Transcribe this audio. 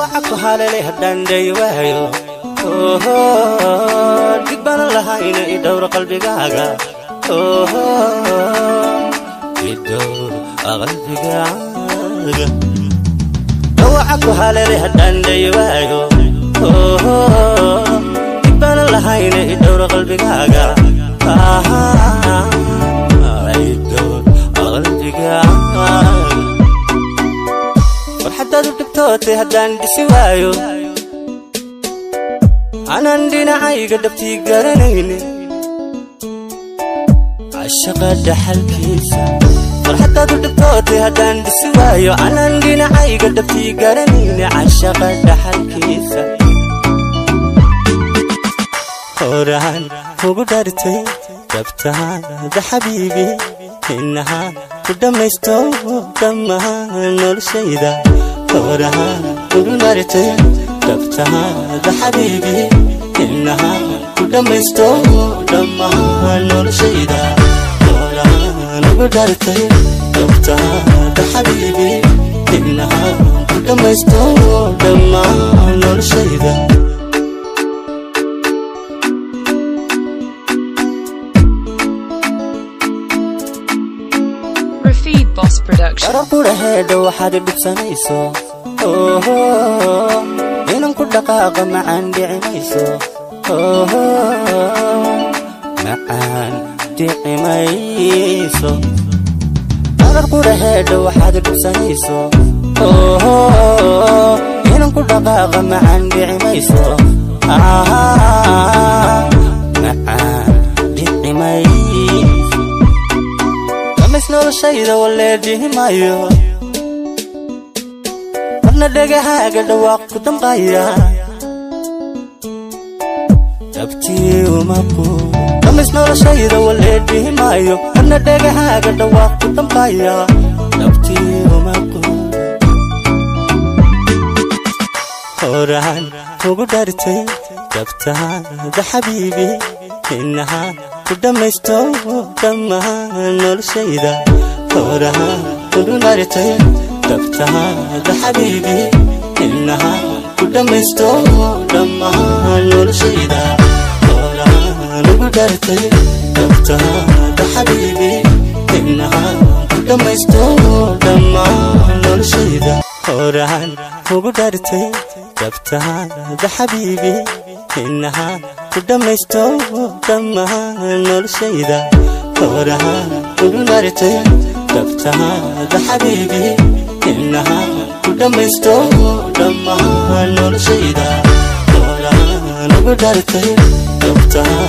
Dhawaca ku haleelay haddaan dhayi waayo, dhig baanan lahayna, i dhowr qalbigaaga, i dhowr qalbigaaga. Dhawaca ku haleelay haddaan dhayi waayo, dhig baanan lahayna, i dhowr qalbigaaga, i dhowr qalbigaaga. Farxaddaad u dhibtootay haddaan dhisi waayo, anaan dhinacayga dhabtii garanayne cashaqa dhaxalkiisa. Farxaddaad u dhibtootay haddaan dhisi waayo, anaan dhinacayga dhabtii garanayne cashaqa dhaxalkiisa. Horaan kugu dhartay dhabtaada xabiibi, inahaan ku dhammaysto dhammaan noloshayda. Horaan kugu dhartay dhabtaada xabiibi, inahaan ku dhammaysto dhammaan noloshayda. Horaan ugu dhartay dhabtaada xabiibi, inahaan ku dhammaysto dhammaan noloshayda. Rafid Boss Production. Warar quraheedha waxaad dhibsanayso, inan ku dhaqaaqa macaan dhici mayso, macaan dhici mayso. Warar quraheedha waxaad dhibsanayso, inan ku dhaqaaqa macaan dhici mayso, macaan dhici mayso. Dhamays noloshayda walee dhihi maayo, marna dhegahaaga dhawaaq ku damqaya dhabtii uma quud. Dhamays noloshayda walee dhihi maayo, marna dhegahaaga dhawaaq ku damqaya dhabtii uma quud. Horaan kugu dhartay dhabtaada xabiibi, inahaan ku dhammaysto dhammaan noloshayda. Horaan kugu dhartay dhabtaada xabiibi, inahaan ku dhammaysto dhammaan noloshayda. Horaan ugu dhartay dhabtaada xabiibi, inahaan ku dhammaysto dhammaan noloshayda. Horaan kugu dhartay dhabtaada xabiibi, inahaan ku dhammaysto dhammaan noloshayda. Horaan kugu dhartay dhabtaada xabiibi, inahaan ku dhammaysto dhammaan noloshayda. Horaan ugu dhartay dhabtaada